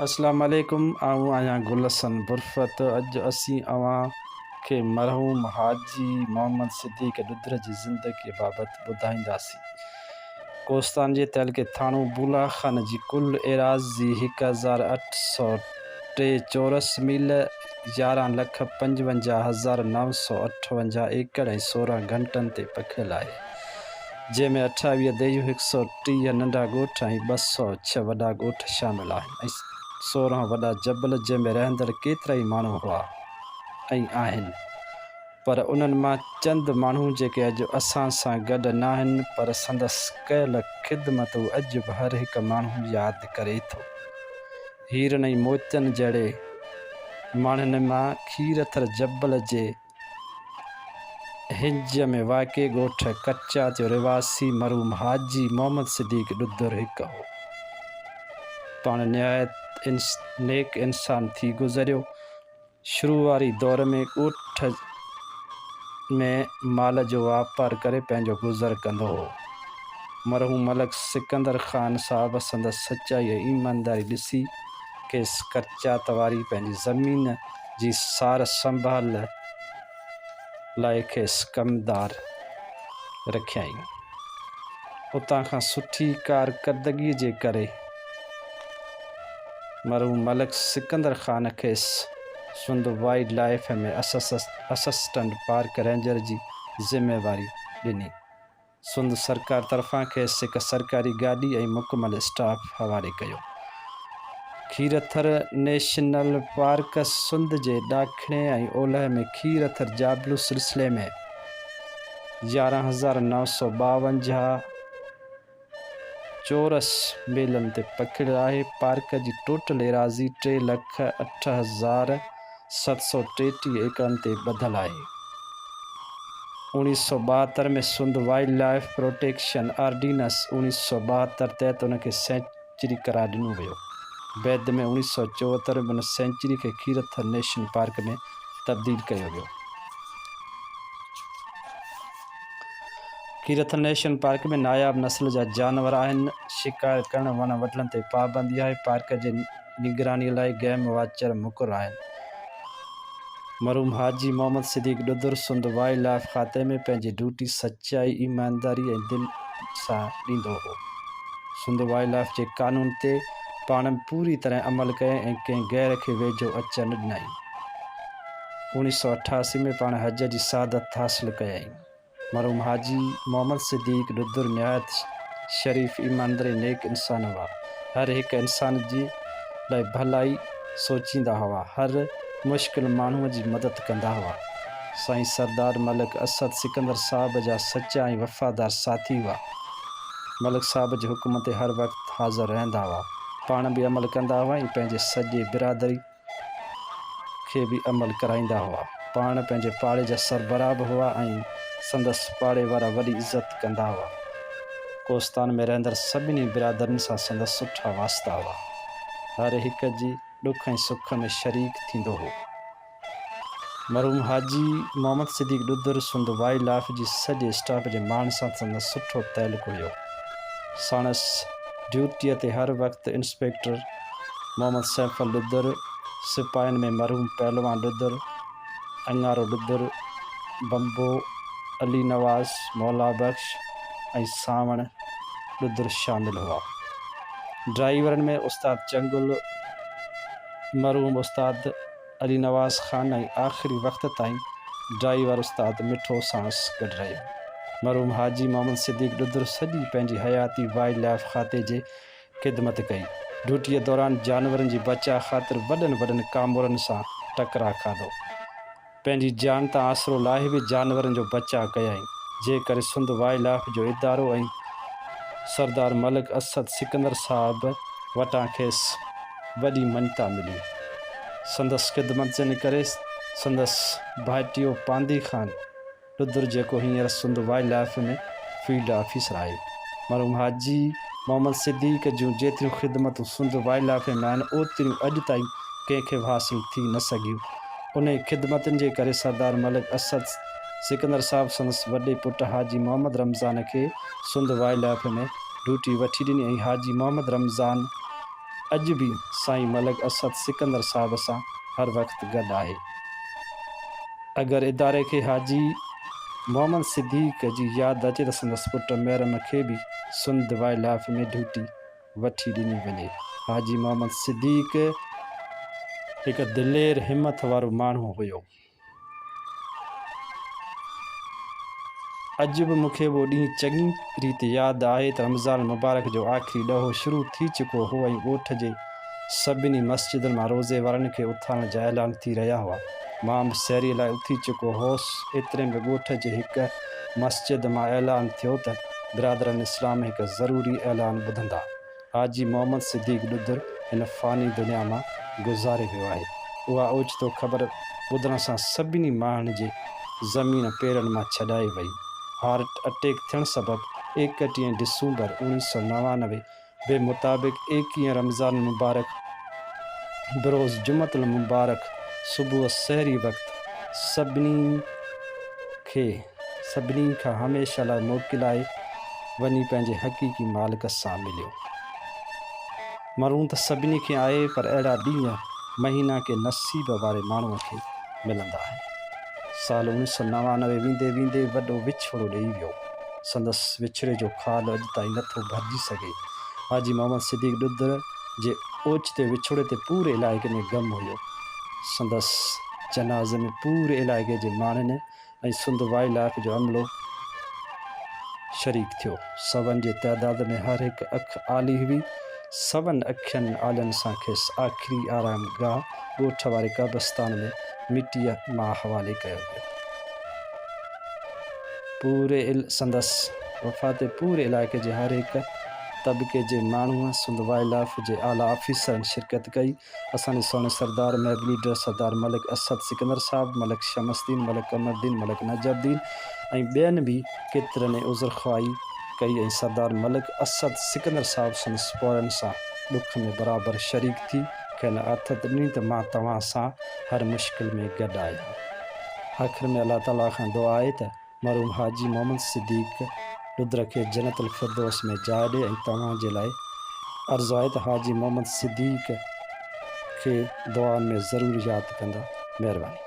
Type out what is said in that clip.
اسلام عليڪم آئون آهيان گل حسن برفت اڄ اسين اوهان کي مرحوم حاجي محمد صديق ڏڌر جي زندگي بابت ٻڌائينداسين. ڪوستان جي تعلقي ٿاڻو بولا خان جي ڪل ايراضي 1803 چورس ميل 11 لک 55958 ايڪڙ ۽ 16 گهنٽن تي پکڙيل آهي. جنهن ۾ 28 ديهيون، 130 ننڍا ڳوٺ ۽ 206 وڏا ڳوٺ شامل آهن ۽ 16 وڏا جبل جنهن ۾ رهندڙ ڪيترائي ماڻهو هئا ۽ آهن پر انهن مان چند ماڻهو جيڪي اڄ اسان سان گڏ ناهن پر سندس ڪيل خدمتون اڄ به هر هڪ ماڻهو ياد ڪري ٿو. هيرن ۽ موتين جهڙي ماڻهن مان کيرٿر جبل جي هنج ۾ واقع ڳوٺ ڪچا جو رهواسي مرحوم حاجي محمد صديق ڏڌر هڪ هو. پاڻ نهايت نيڪ انسان ٿي گذريو. شروع واري دور ۾ ڳوٺ ۾ مال جو واپار ڪري پنهنجو گذر ڪندو هو. مرحوم ملڪ سڪندر خان صاحب سندس سچائي ۽ ايمانداري ڏسي کيس ڪچات واري پنهنجي زمين جي سار سنڀال لاء کيس ڪمدار رکيائين. اتان کان سٺي ڪارڪردگيء جي ڪري مرحوم ملڪ سڪندر خان کيس Sindh wildlife ۾ assistant park ranger جي ذميواري ڏني. سنڌ سرڪار طرفان کيس هڪ سرڪاري گاڏي ۽ مڪمل اسٽاف حوالي ڪيو. کيرٿر نيشنل پارڪ سنڌ جي ڏاکڻي ۽ اولهه ۾ کيرٿر جابلو سلسلي ۾ 11952 چورس ميلن تي پکڙيل آهي. پارڪ جي ٽوٽل ايراضي ٽي لک 8733 ايڪڙن تي ٻڌل آهي. 1972 ۾ Sindh wild life protection ordinance 1972 تحت ان کي سينچري قرار ڏنو ويو. بعد ۾ 1974 ۾ ان سينچري کي کيرٿر نيشنل پارڪ ۾ تبديل ڪيو ويو. کيرٿر نيشنل پارڪ ۾ ناياب نسل جا جانور آهن. شڪار ڪرڻ، وڻ وڍڻ تي پابندي آهي. پارڪ جي نگراني لاء گيم واچر مقرر آهن. مرحوم حاجي محمد صديق ڏڌر سنڌ وائلڊ لائيف کاتي ۾ پنهنجي ڊيوٽي سچائي، ايمانداري ۽ دل سان ڏيندو هو. سنڌ وائلڊ لائيف جي قانون تي پاڻ به پوري طرح عمل ڪيائين ۽ ڪنهن غير کي ويجهو اچڻ نه ڏنائين. 1988 ۾ پاڻ حج جي سعادت حاصل ڪيائين. مرحوم حاجي محمد صديق ڏڌر نهايت شريف، ايماندار ۽ نيڪ انسان هئا. هر هڪ انسان جي لاء ڀلائي سوچيندا هئا. هر مشڪل ماڻهوء جي مدد ڪندا هئا. سائين سردار ملڪ اسد سڪندر صاحب جا سچا ۽ وفادار ساٿي هئا. ملڪ صاحب جي حڪم تي هر وقت حاضر رهندا هئا. پاڻ به عمل ڪندا هئا ۽ پنهنجي سڄي برادري کي به عمل ڪرائيندا هئا. پاڻ پنهنجي پاڙي جا سربراهه به هئا ۽ سندس پاڙي وارا وڏي عزت ڪندا هئا. ڪوستان ۾ رهندڙ سڀني برادرين سان سندس سٺا واسطا هئا. هر هڪ جي ڏک ۽ سک ۾ شريڪ ٿيندو هو. مرحوم حاجي محمد صديق ڏڌر سنڌ وائلڊ لائيف جي سڄي اسٽاف جي ماڻهن سان سندس سٺو تعلق هيو. ساڻس ڊيوٽيء تي هر وقت انسپيڪٽر محمد سيفل ڏڌر، سپاهين ۾ مرحوم پهلوان ڏڌر، اڱارو ڏڌر، بمبو، علي نواز، مولا بخش ۽ سانوڻ ڏڌر شامل هئا. ڊرائيورن ۾ استاد چنگل، مرحوم استاد علي نواز خان ۽ آخري وقت تائين ڊرائيور استاد مٺو ساڻس گڏ رهيو. مرحوم حاجي محمد صديق ڏڌر سڄي پنهنجي حياتي وائلڊ لائيف کاتي جي خدمت ڪئي. ڊيوٽيء دوران جانورن جي بچاء خاطر وڏن وڏن ڪامورن سان ٽڪراء کاڌو. پنهنجي جان تان آسرو لاهي به جانورن جو بچاء ڪيائين، جنهن ڪري سنڌ وائلڊ لائيف جو ادارو ۽ سردار ملڪ اسد سڪندر صاحب وٽان کيس وڏي مڃتا ملي. سندس خدمتن ڪري سندس ڀائٽيو پانڌي خان ڏڌر جيڪو هينئر Sindh wildlife ۾ field officer آهي. مرحوم حاجي محمد صديق جون جيتريون خدمتون سنڌ وائلڊ لائيف ۾ آهن اوتريون اڄ تائين ڪنهن کي به حاصل ٿي نه سگهيون. انهي خدمتن جي ڪري سردار ملڪ اسد سڪندر صاحب سندس وڏي پٽ حاجي محمد رمضان کي سنڌ وائلڊ لائيف ۾ ڊيوٽي وٺي ڏني ۽ حاجي محمد رمضان اڄ به سائين ملڪ اسد سڪندر صاحب سان هر وقت گڏ آهي. اگر اداري کي حاجي محمد صديق جي ياد اچي ته سندس پٽ محرم کي به سنڌ وائلڊ لائف ۾ ڊيوٽي وٺي ڏني وڃي. حاجي محمد صديق هڪ دلير همٿ وارو ماڻهو هيو. اڄ به مون کي اهو ڏينهن چڱي ريت ياد آهي ته رمضان المبارڪ جو آخري ڏهو شروع ٿي چڪو هو ۽ ڳوٺ جي سڀني مسجدن مان روزي وارن کي اٿارڻ جا اعلان ٿي رهيا هئا. مان به سحريء لاء اٿي چڪو هوس. ايتري ۾ ڳوٺ جي هڪ مسجد مان اعلان ٿيو ته برادران اسلام هڪ ضروري اعلان ٻڌندا. حاجي محمد صديق ڏڌر هن فاني دنيا مان گذاري ويو آهي. اها اوچتو خبر ٻڌڻ سان سڀني ماڻهن جي زمين پيرن مان ڇڏائي وئي. هارٽ اٽيڪ ٿيڻ سبب ايڪٽيهين ڊسمبر اوڻيهه سو 99 به مطابق ايڪيهين رمضان المبارڪ بروز جمعة المبارڪ صبح سحري وقت سڀني کي سڀني کان هميشه لاء موڪلائي وڃي پنهنجي حقيقي مالڪ سان مليو. مرون ته سڀني کي آهي پر اهڙا ڏينهن مهينا ڪي نصيب واري ماڻهوء کي ملندا آهن. سال 1999 ويندي ويندي وڏو وڇوڙو ڏيئي ويو. سندس وڇڙي جو خال اڄ تائين نه ٿو ڀرجي سگهي. حاجي محمد صديق ڏڌر جي اوچتي وڇوڙي تي پوري علائقي ۾ غم هيو. سندس جنازي ۾ پوري علائقي جي ماڻهن ۽ سنڌ وائلڊ لائف جو عملو شريڪ ٿيو. سون جي تعداد ۾ هر هڪ اک آلي هئي. سون اکين آلين سان کيس آخري آرام گاهه ڳوٺ واري قبرستان ۾ مٽيء ماء حوالي ڪيو ويو. پوري سندس وفات تي پوري علائقي جي هر هڪ طبقي جي ماڻهوء، سنڌ وائلڊ لائف جي اعليٰ آفيسرن شرڪت ڪئي. اسان جي سهڻي سردار محب ليڊر سردار ملڪ اسد سڪندر صاحب، ملڪ شمس الدين، ملڪ قمر الدين، ملڪ نجف الدين ۽ ٻين به ڪيترن ئي عذرخواهي ڪئي ۽ سردار ملڪ اسد سڪندر صاحب سندس پوئلن سان ڏک ۾ برابر شريڪ ٿي کين آٿت ڏني ته مان توهان سان هر مشڪل ۾ گڏ آهيان. آخر ۾ الله تعاليٰ کان دعا آهي ته مرحوم حاجي محمد صديق ڏڌر کي جنت الفردوس ۾ جاء ڏي ۽ توهان جي لاء عرض آهي ته حاجي محمد صديق کي دعائن ۾ ضرور ياد ڪندا. مهرباني.